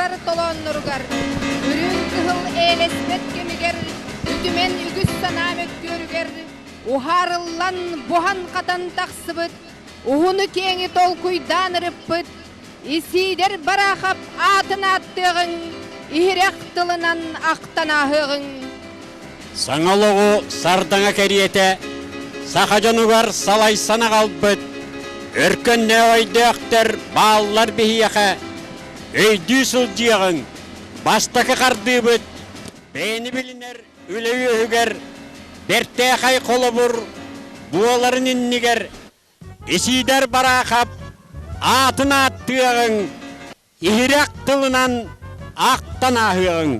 Тыллар толоонноругар, үрүҥ кыһыл ээлэспэт кэмигэр, үтүмэн үгүс санаа мөккүөрүгэр уһаарыллан, буһан-хатан тахсыбыт, уһуну-киэҥи толкуйдаан ырыппыт Исиидэр Бараахап аатын ааттыаҕыҥ, иһирэх тылынан ахтан ааһыаҕыҥ. Саҥа олоҕу сардаҥа кэриэтэ саха дьонугар салайсан аҕалбыт өркөннөөх өйдөөхтөр бааллар биһиэхэ өйдүү сылдьыаҕыҥ, бастакы хардыыбыт бэйэни билинэр үлэ үөһүгэр бэртээхэй холобур буоларын иннигэр Исиидэр Бараахап аатын ааттыаҕыҥ, иһирэх тылынан ахтан ааһыаҕыҥ.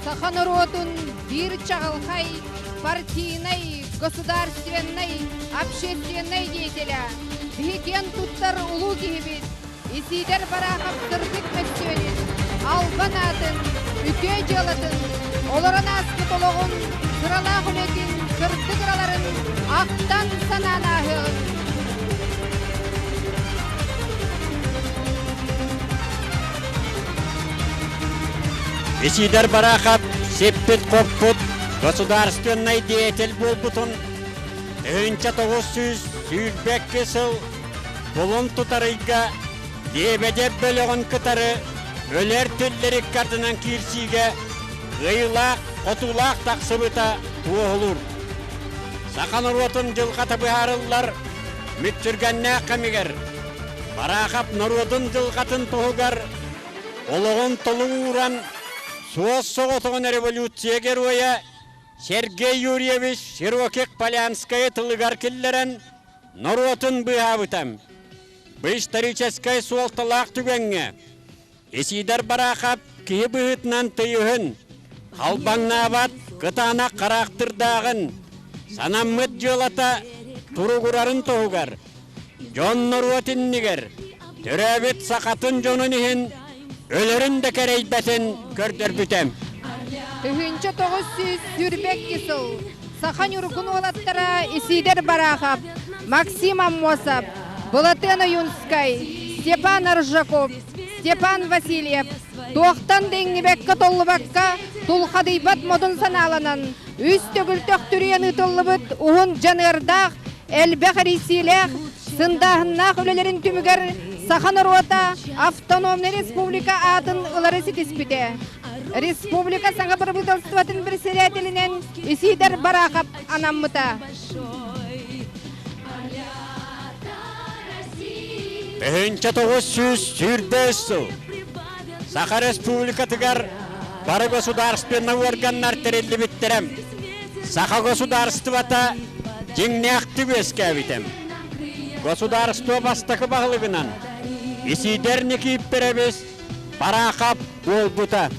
Саха норуотун биир чаҕылхай партийнай, государственнай, общественнай деятеля, биһи киэн туттар улуу киһибит Исиидэр Бараахап сырдык мөссүөнүн, албан аатын, үтүө дьыалатын, олорон ааспыт олоҕун, сыралаах үлэтин, сырдык ыраларын ахтан санаан ааһыаҕыҥ. Исиидэр Бараахап сиппит-хоппут государственнай деятель буолбутун 1922 сыл Кулун тутар ыйга Лебедев бөлөҕүн кытары өлөр түллэр икки киирсиигэ кыайыылаах, хотуулаах тахсыбыта туоһулуур. Саха норуотун дьылҕата быһаарыллар мүччүргэннээх кэмигэр. Бараахап норуотун дьылҕатын туһугар олоҕун толугуран суос соҕотоҕун революция геройа Сергей Юрьевич Широких-Полянскайы тылыгар киллэрэн норуотун быыһаабыта. Бу историческай суолталаах түгэҥҥэ Исидор Бараахап киһи быһыытынан тыйыһын, халбаҥнаабат кытаанах хараахтырдааҕын, санаммыт дьыалата туругурарын туһугар, дьон-норуот иннигэр, төрөөбүт сахатын дьонун иһин өлөрүн да кэрэйбэтин көрдөрбүтэ. 1922 сыл Саха ньургун уолаттара Исидор Барахов, Максим Аммосов, Былатыан Ойунскай, Степан Аржаков, Степан Васильев туохтан да иҥнибэккэ-толлубакка тулхадыйбат модун санааланан үс төгүл төхтүрүйэн ыытыллыбыт уһун дьаныардаах, элбэх эрийсиилээх, сындааһыннаах үлэлэрин түмүгэр саха норуота автономнай республика аатын ылары ситиспитэ. Республика саҥа бырабыыталыстыбатын председателинэн Исидор Барахов анаммыта. 1925 сыл Саха Республикатыгар бары государственнай органнар тэриллибиттэрэ. Саха государствота дьиҥнээхтик үөскээбитэ. Государство бастакы баһылыгынан Исидор Никииппэрэбис Бараахап буолбута.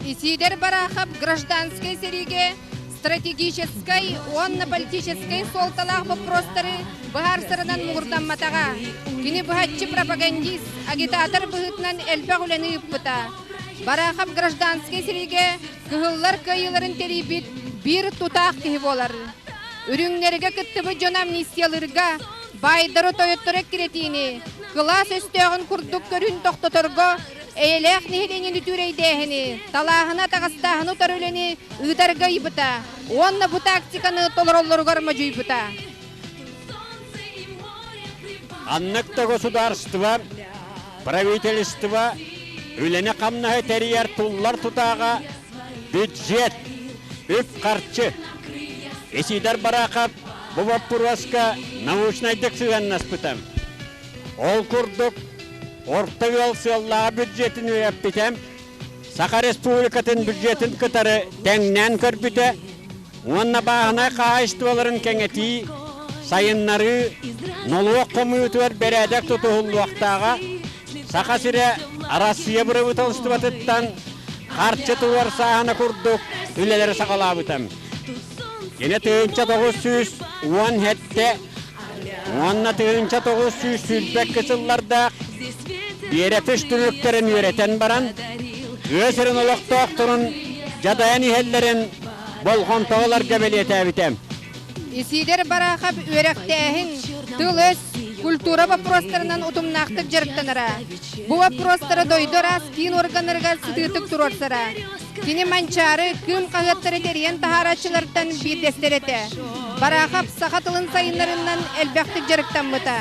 Исидор Бараахап гражданскай сэриигэ стратегическай уонна политическай суолталаах боппуруостары быһаарсарынан муҥурдамматаҕа. Кини быһаччы пропагандист, агитатор быһыытынан элбэх үлэни ыыппыта. Барахов гражданскай сэриигэ кыһыллар кыайыыларын тэрийбит биир тутаах киһи буолар. Үрүҥнэргэ кыттыбыт дьон амнистиялыырга, баайдары-тойоттору эккирэтиини, кылаас өстөөҕүн курдук көрүүн тохтоторго эйэлээх нэһилиэнньэни түүрэйдээһини, талааһыны атаҕастааһыны утары үлэни ыытарга ыйбыта уонна бу тактиканы толороллоругар модьуйбута. Ханнык да государство, правительство үлэни-хамнаһы тэрийэр туллар тутааҕа бюджет, үп-харчы. Исидор Барахов бу боппуруоска научнайдык сыһыаннаспыта. Ол курдук, орто ыал сыаллааҕы бюджетин үөрэппитэ, Саха Республикатын бюджетин кытары тэҥнээн көрбүтэ уонна бааһынай хаһаайыстыбаларын кэҥэтии, сайыннарыы, нолуок хомуйуутугар бэрээдэк тутуһуллуохтааҕа, Саха сирэ Арассыыйа бырабыыталыстыбатыттан харчы туруорсааһына курдук үлэлэри саҕалаабыта. Кини 1917 уонна 1922 сыллардаах биэрэпис түмүктэрин үөрэтэн баран, тыа сирин олохтоохторун дьадайан иһэллэрин болҕомтоҕо ыларга бэлиэтээбитэ. Исидор Барахов үөрэхтээһин, тыл-өс, культура боппуруостарынан утумнаахтык дьарыктанара. Бу боппуруостары дойду араас киин органнарыгар сытыытык туруорсара. Кини Манчаары Кыым хаһыаттары тэрийэн таһаарааччылартан биирдэстэрэ этэ. Бараахап саха тылын сайыннарынан элбэхтик дьарыктаммыта.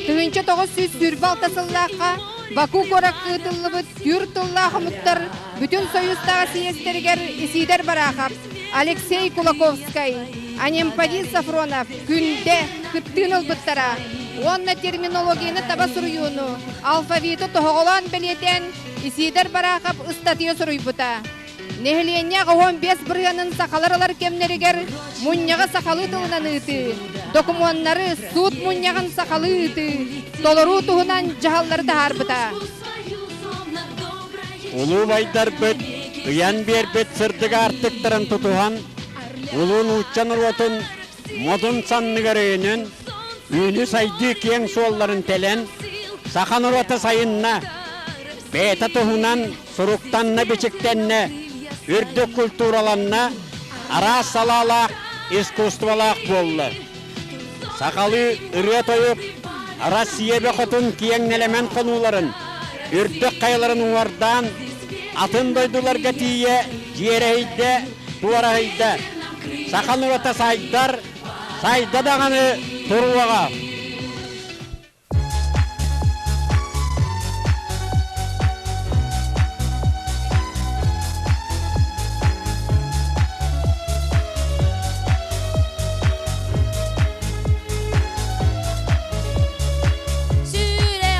1926 сыллаахха Баку куоракка ыытыллыбыт түүр тыллаах омуктар Бүтүн Союзтааҕы съездэригэр Исидор Бараахап, Алексей Кулаковскай, Анемподист Сафронов Күндэ кыттыыны ылбыттара уонна терминологияны таба суруйууну, алфавиты тоһоҕолоон бэлиэтээн Исидор Барахов ыстатыйа суруйбута. Нэһилиэнньэ 15 бырыһыанын сахалар ылар кэмнэригэр мунньаҕы сахалыы тылынан ыытыы, докумуоннары суут мунньаҕын сахалыы ыытыы, толоруу туһунан дьаһаллары таһаарбыта. Улуу байдарбыт ыйан биэрбит сырдык аартыктарын тутуһан, улуу нуучча норуотун модун санныгар өйөнөн, үүнүү-сайдыы киэҥ суолларын тэлэн, саха норуота сайынна, бэйэтэ туһунан суруктанна-бичиктэннэ, үрдүк культураланна, араас салаалаах искусстволаах буолла. Сахалыы ырыа-тойук Россия бөхөтүн киэҥ нэлэмэн хонууларын, үрдүк хайаларын уҥуордаан, атын дойдуларга тиийэ дьиэрэһийдэ, туораһыйда. Саха норуота сайдар, сайда даҕаны туруоҕа. Сүрэх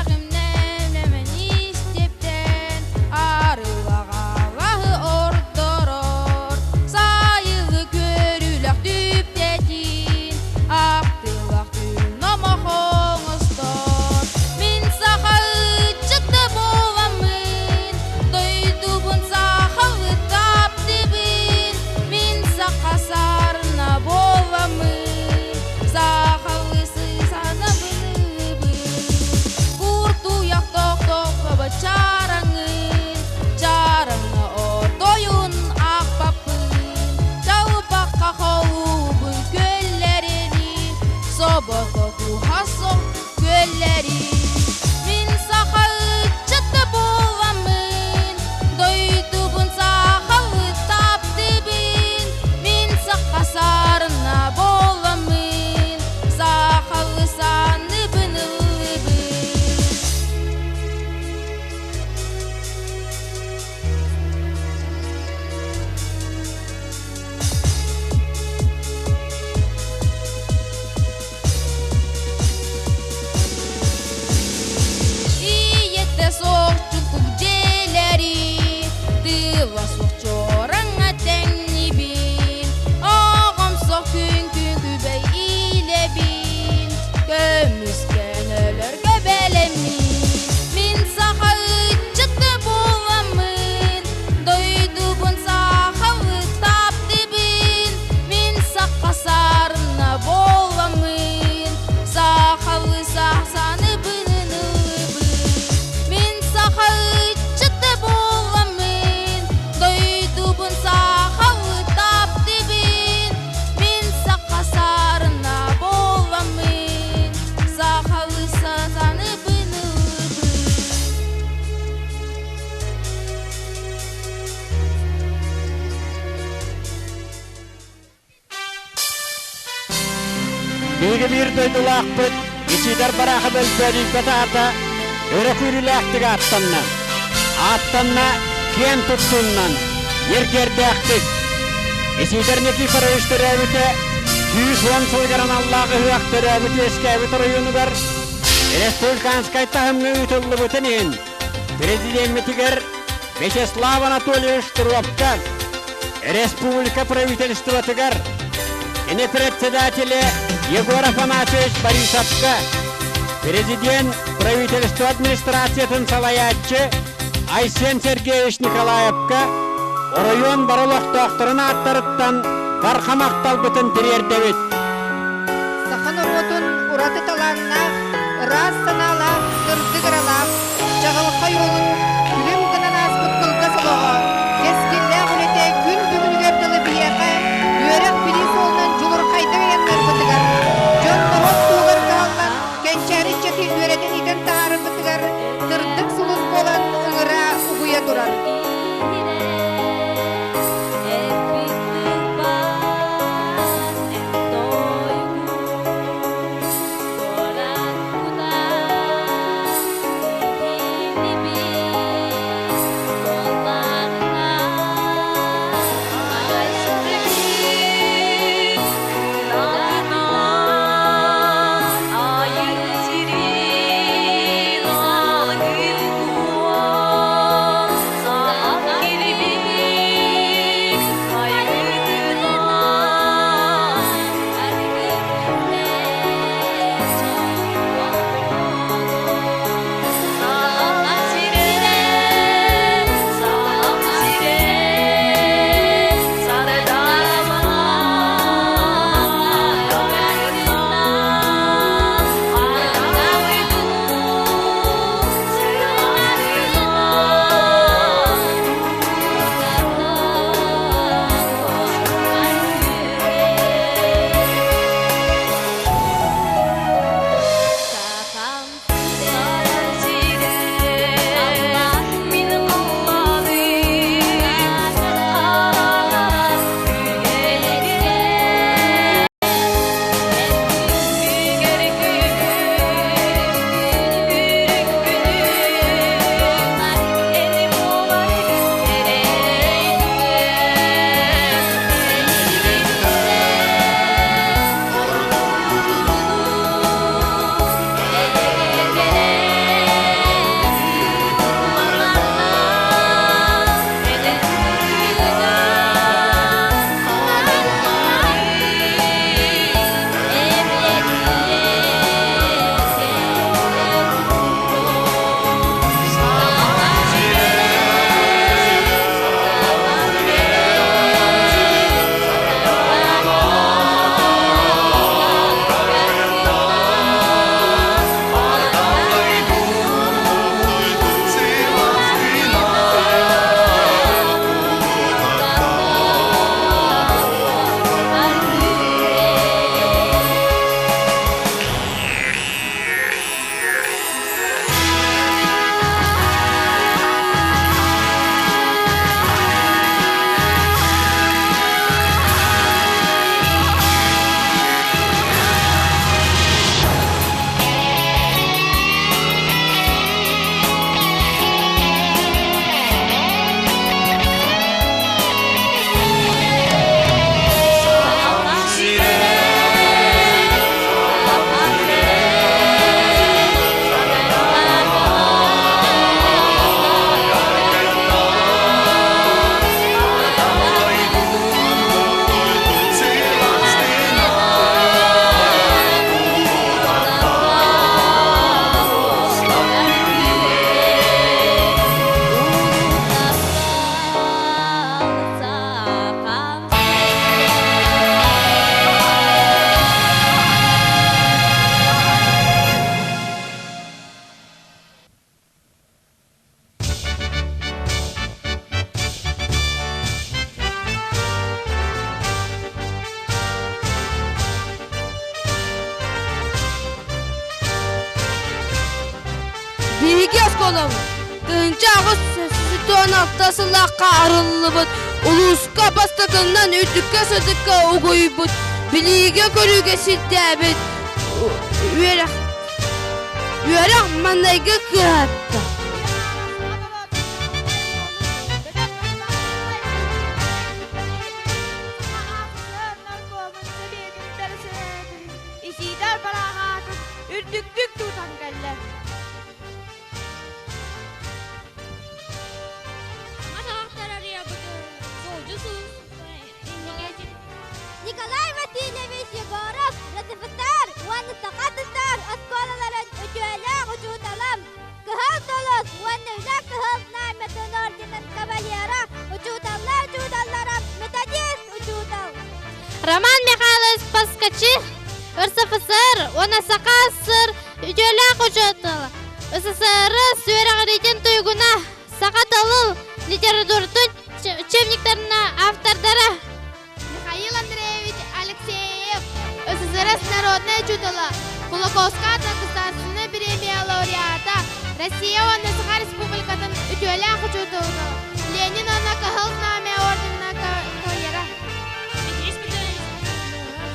Биһиги биир дойдулаахпыт Исидор Барахов өлбөөдүйбэт аата өрө күүрүүлээхтик ааттанна. Ааттанна киэн туттуннан, ньиргиэрдээхтик. Исидор Никифорович төрөөбүтэ 110 сылыгар аналлаах ыһыах төрөөбүт-үөскээбит оройуонугар республиканскай таһымҥа ыытыллыбытын иһин президеммитигэр Вячеслав Анатольевич Туровка республика правительствотыгар кини председателэ Егор Афанасьевич Борисовка президент правительство администрациятын салайааччы Айсен Сергеевич Николаевка оройуон бары олохтоохторун ааттарыттан барҕа махталбытын тириэрдэбит. Саха норуотун ураты талааннаах, ыраас санаалаах, сырдык ыралаах, чаҕылхай уолун күлүм гынан ааспыт кылгас олоҕо, кэскиллээх үлэтэ күн бүгүнүгэр дылы биһиэхэ үөрэх-билии суолунан дьулурхайдык айаннарбытыгар, дьон-норуот туһугар кыһаллан кэнчээри ыччаты үөрэтэн-иитэн таһаарарбытыгар сырдык сулус буолан ыҥыра угуйа турар. Биһиги оскуолабыт 1886 сыллаахха арыллыбыт улууска бастакыннан үрдүккэ сырдыкка угуйбут. Билиигэ-көрүүгэ сирдээбит үөрэх үөрэх маҥнайгы кыһата. Исиидэр барааҕаатын үрдүктүк тутан кэллэ. Николай Васильевич Егоров РСФСР уонна Саха СССР оскуолаларын үтүөлээх учууталым, Кыһыл Сулус уонна Үлэ Кыһыл Знамятын орденын кавалера, учууталлар учууталлара, методист учуутал. Роман Михайлович Поскачи РСФСР уонна Саха СССР үтүөлээх учуутала, СССР үөрэҕириитин туйгуна, саха тылын литературатын учебниктарына автордара. Михаил Андреевич Алексеев, СССР народная учуутала, Кулаковская государственная премия лауреата, Россия уонна Саха Республикатын үтүөлээх учуутала, Ленин уонна Кыһыл Знамя орденна кавалера. Дмитрий Спиридонович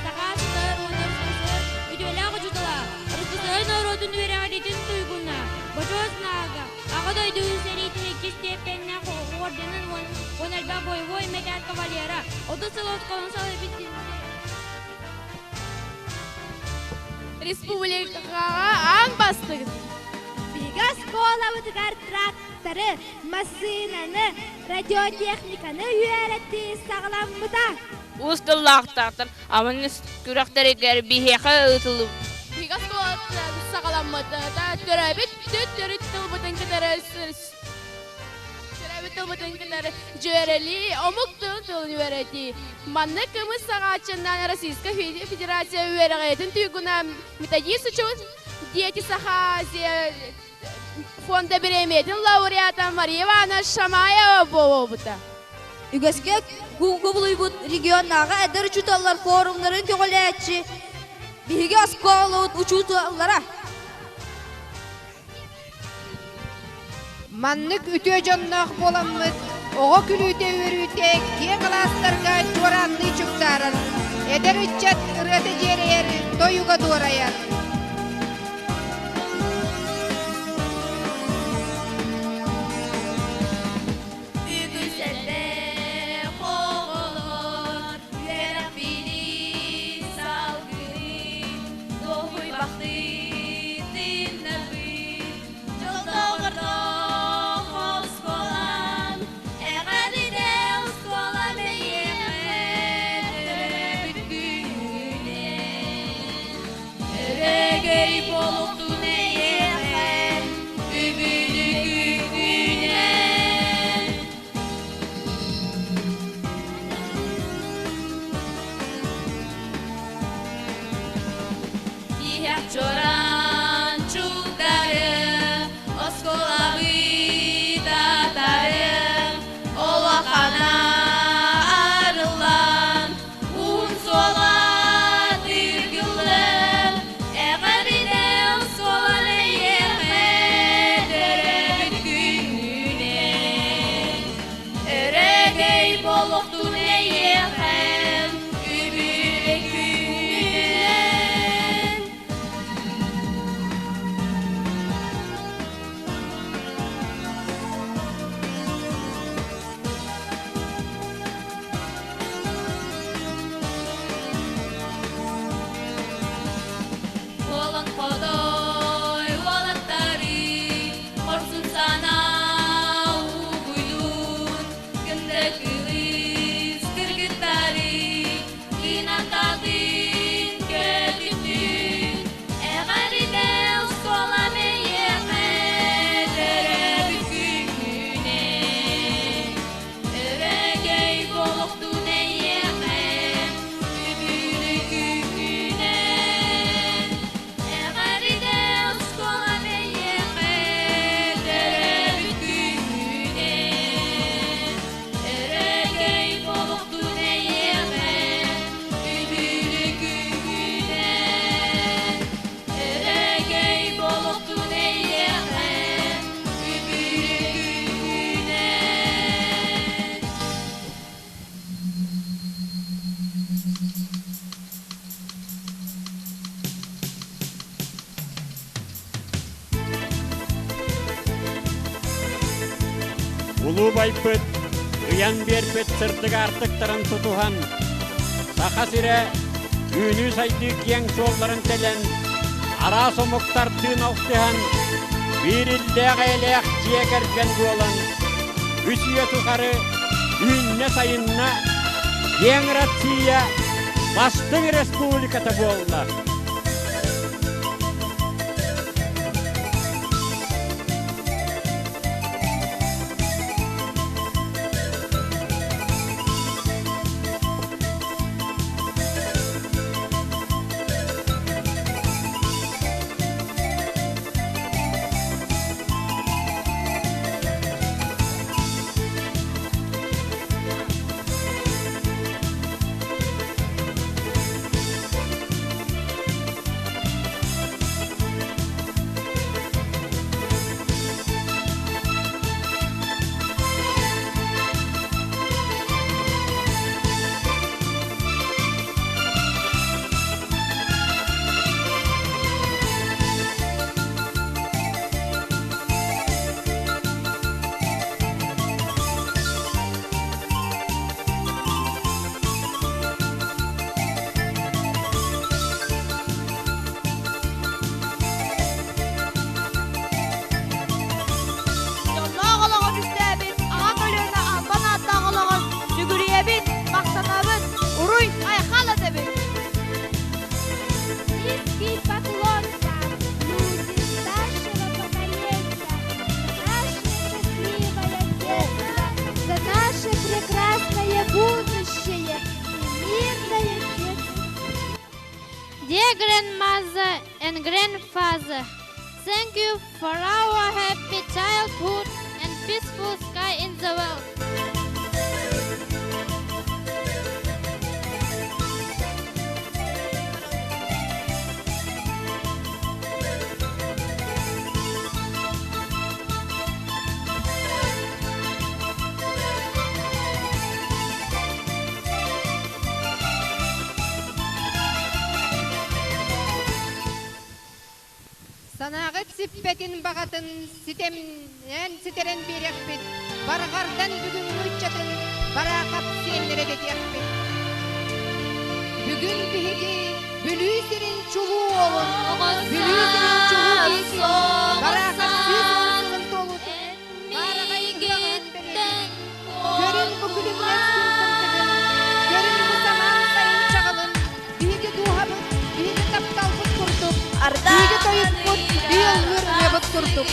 Саха СССР уонна РСФСР үтүөлээх учуутала, РСФСР норуотун үөрэҕириитин туйгуна, Бочуот Знага, Аҕа дойду сэриитин иккис степеннээх орденын уон элбэх боевой мэтээл кавалера, 30 сыл оскуоланы салайбыт Республикаҕа аан бастыҥ. Биһиги оскуолабытыгар тракторы, массыынаны, радиотехниканы үөрэтии саҕаламмыта. Уус тыллаахтаахтар аман күрэхтэригэр биһиэхэ ыытыллыбыт. Биһиги оскуолаттан саҕаламмыта төрөөбүт төрүт тылбытын кытары төрөөбүт тылбытын кытары дьүөрэлии, омук тыл тылын үөрэтии. Маннык кымыс саҕааччынан Российскай Федерация үөрэҕиитин туйгуна методист учуут Дети Саха фонда бириэмийэтин лауреата Мария Ивановна Шамаева буолбута. Үгэскэ кубулуйбут регионнааҕы эдэр учууталлар форумнарын көҕүлээччи биһиги оскуолабыт учууталлара. Маннык үтүө дьонноох буоламмыт, оҕо күлүүтэ-үөрүүтэ киэҥ алаастарга чуораанныы чугдаарар, эдэр ыччат ырыата дьиэрэйэр, тойуга дуорайар. Үгүс элбэх оҕолор үөрэхпитин салгыы, долгуйбахтыы тыыннарбыт, дьоллоох оскуолам, эҕэрдэ оскуолам эйиэхэ төрөөбүт күнүнэн. Өрөгөй буолуохтун эйиэхэ үбүлүк күнүнэн. Тиһэх чуораан чугдары, оскуолабыт атары, улахана арыллан, уһун суола тыргыллан, эҕэрдэ оскуолам эйиэхэ төрөөбүт күнүнэн. Өрөгөй буолуохтун эйиэхэ үбүлүк күнүнэн. Уолан ходой уолаттары, хорсун санаа угуйдун, күндэ кылыс Улуу байбыт, ыйан биэрбит сырдык аартыктарын тутуһан, Саха сирэ үүнүү-сайдыы киэҥ суолларын тэлэн, араас омуктардыын алтыһан, биир иллээх-эйэлээх дьиэ кэргэн буолан, үс үйэ тухары үүннэ-сайынна, киэҥ Россия бастыҥ республиката буолла. Дьоллоох олоҕу түстээбит аҕа көлүөнэ албан ааттаах олоҕор сүгүрүйэбит, махтанабыт, уруй, айхал этэбит! Низкий поклон вам, люди старшего поколения, за наше счастливое детство, за наше прекрасное будущее и мирное детство. Dear grandmother and grandfather, thank you for our happy childhood and peaceful sky in the world. Санааҕыт сиппэтин баҕатын ситэмнээн ситэрэн биэриэхпит, барҕардан бүгүҥҥү ыччатын Бараахап сиэннэрэ дэтиэхпит. Бүгүн биһиги Бүлүү сирин чулуу уолун, Бүлүү сирин чулуу киһитин Бараахап 110 сылын туолуутун баараҕай ыһыаҕынан бэлиэтиибит. Көрүн бу күлүмнэс күн сырдыгын, көрүн бу самаан сайын чаҕылын, биһиги дууһабыт, биһиги тапталбыт курдук, биһиги тойукпут, биһи ыллыыр ырыабыт курдук.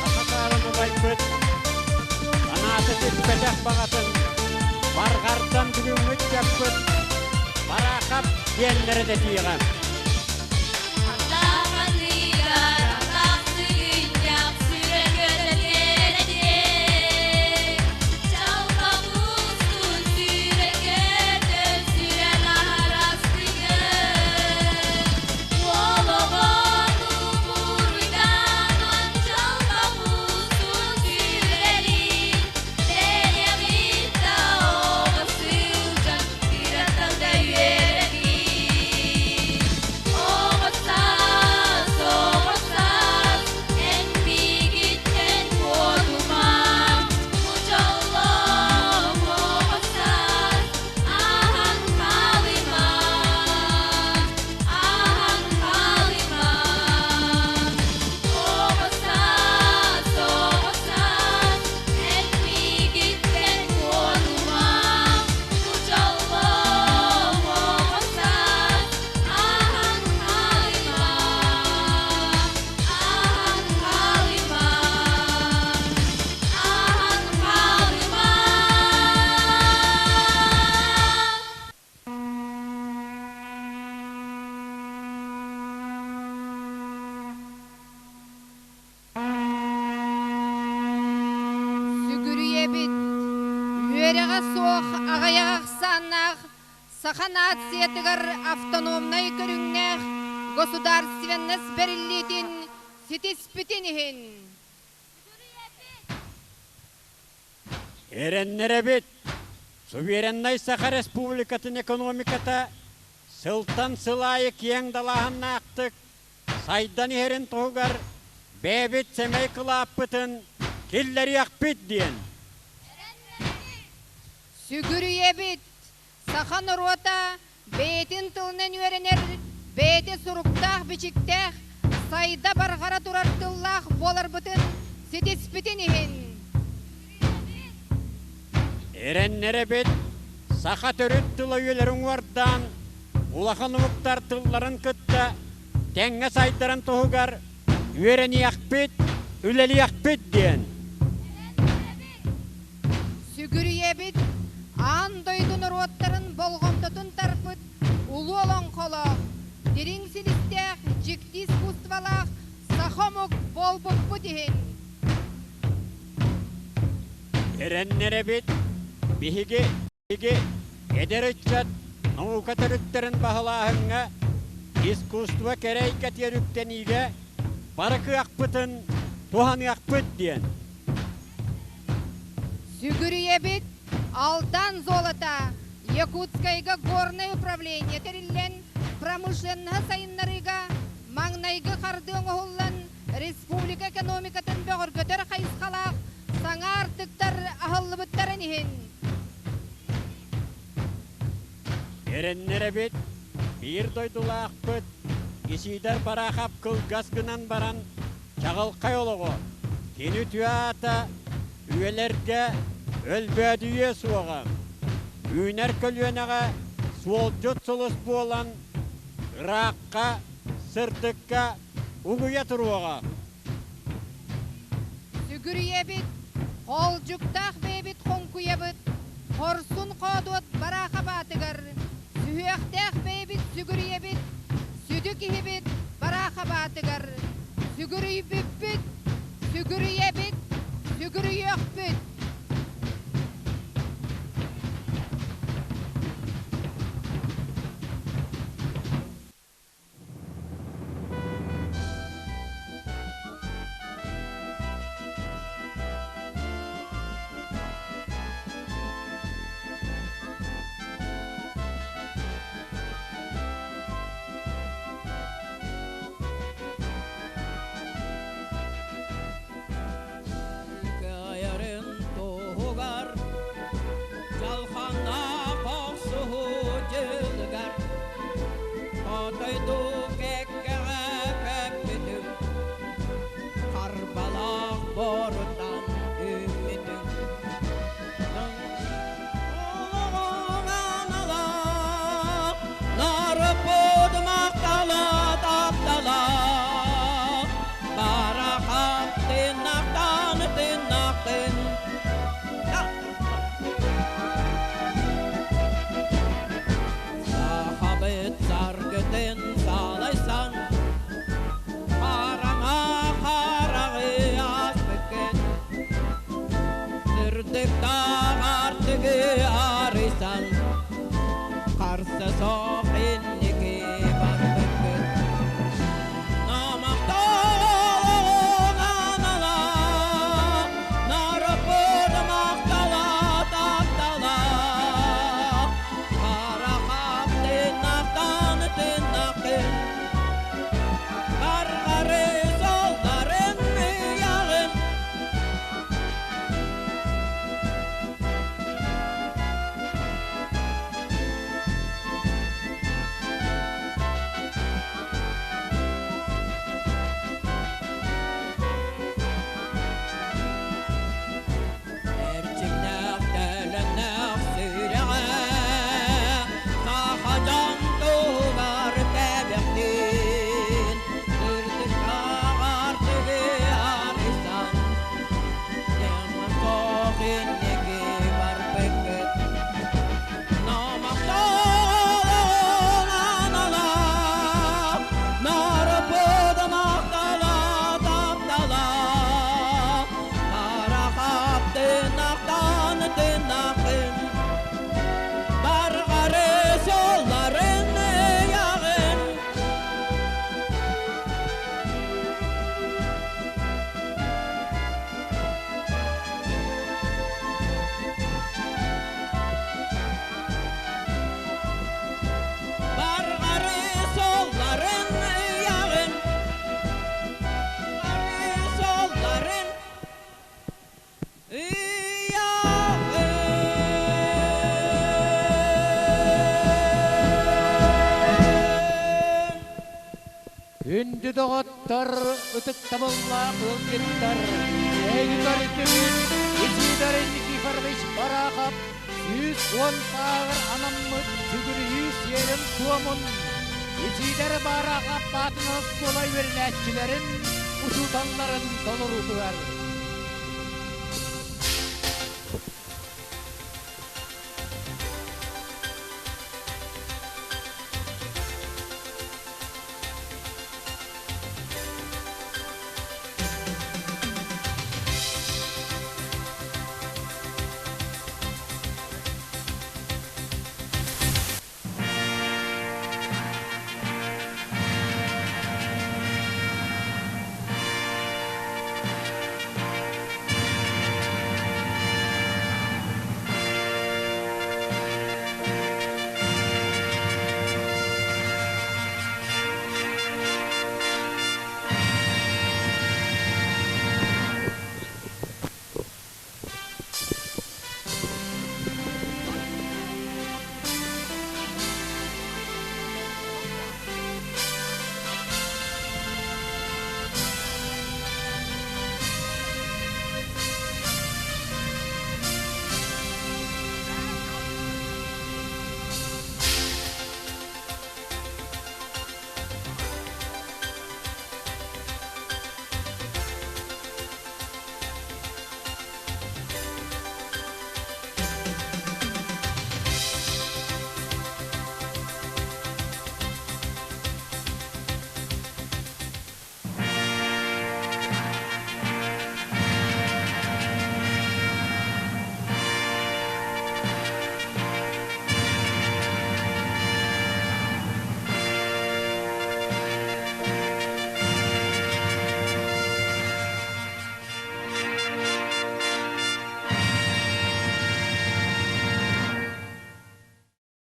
Саха саалын убайбыт санаата түспэтэх баҕатын барҕардан бүгүҥҥү ыччаппыт Бараахап диэннэрэ дэтиэҕэ. Үөрэҕэ суох аҕыйах ахсааннаах саха нациятыгар автономнай көрүҥнээх государственность бэриллиитин ситиспитин иһин. Эрэннэрэбит, сувереннай Саха Республикатын экономиката сылтан сыл аайы киэҥ далааһыннаахтык сайдан иһэрин туһугар бэйэбит сэмэй кылааппытын киллэриэхпит диэн. Сүгүрүйэбит, саха норуота бэйэтин тылынан үөрэнэр, бэйэтэ суруктаах-бичиктээх, сайда барҕара турар тыллаах буоларбытын ситиспитин иһин. Эрэннэрэбит, саха төрүт тыла үйэлэрин уҥуордаан, улахан омуктар тылларын кытта тэҥҥэ сайдарын туһугар үөрэниэхпит, үлэлиэхпит диэн. Сүгүрүйэбит, аан дойду норуоттарын болҕомтотун тарпыт улуу олоҥхолоох, дириҥ силистээх, дьикти искусстволаах саха омук буолбуппут иһин. Эрэннэрэбит, биһиги, биһиги эдэр ыччат наука төрүттэрин баһылааһыҥҥа, искусство кэрэ эйгэтигэр үктэниигэ бары кыахпытын туһаныахпыт диэн. Сүгүрүйэбит, Алдан золота Якутскайга горнай управление тэриллэн, промышленноһы сайыннарыыга маҥнайгы хардыы оҥоһуллан, республика экономикатын бөҕөргөтөр хайысхалаах саҥа аартыктар аһыллыбыттарын иһин. Эрэннэрэбит, биир дойдулаахпыт Исиидэр Бараахап кылгас гынан баран чаҕылхай олоҕо, кини үтүө аата үйэлэргэ өлбөөдүйүө суоҕа. Үүнэр көлүөнэҕэ суолдьут сулус буолан, ыраахха, сырдыкка угуйа туруоҕа. Сүгүрүйэбит, хоолдьуктаах бэйэбит хоҥкуйабыт, хорсун хоодуот Бараахап аатыгар, сүһүөхтээх бэйэбит сүгүрүйэбит, сүдү киһибит Бараахап аатыгар, сүгүрүйбүппүт, сүгүрүйэбит, сүгүрүйүөхпүт! Кыайарын туһугар дьалхааннаах охсуһуу дьылыгар Хотойдуу кэккэҕэ көппүтүм, Харбалаах боруттан үүммүтүм. Олоҕуҥ анала, нарыппыт махтала таптала, Барахан тыыннахтан тыыннахтын. Сахабыт саргытын салайсан, хараҥа хараҕы аспыккын. доҕоттор, ытыктабыллаах ыалдьыттар, эһиги көрдүгүт Исидор Никифорович Барахов 110 сааҕар анаммыт сүгүрүйүү сиэрин-туомун, Исидор Барахов аатынан оскуола үөрэнээччилэрин, учууталларын толоруутугар.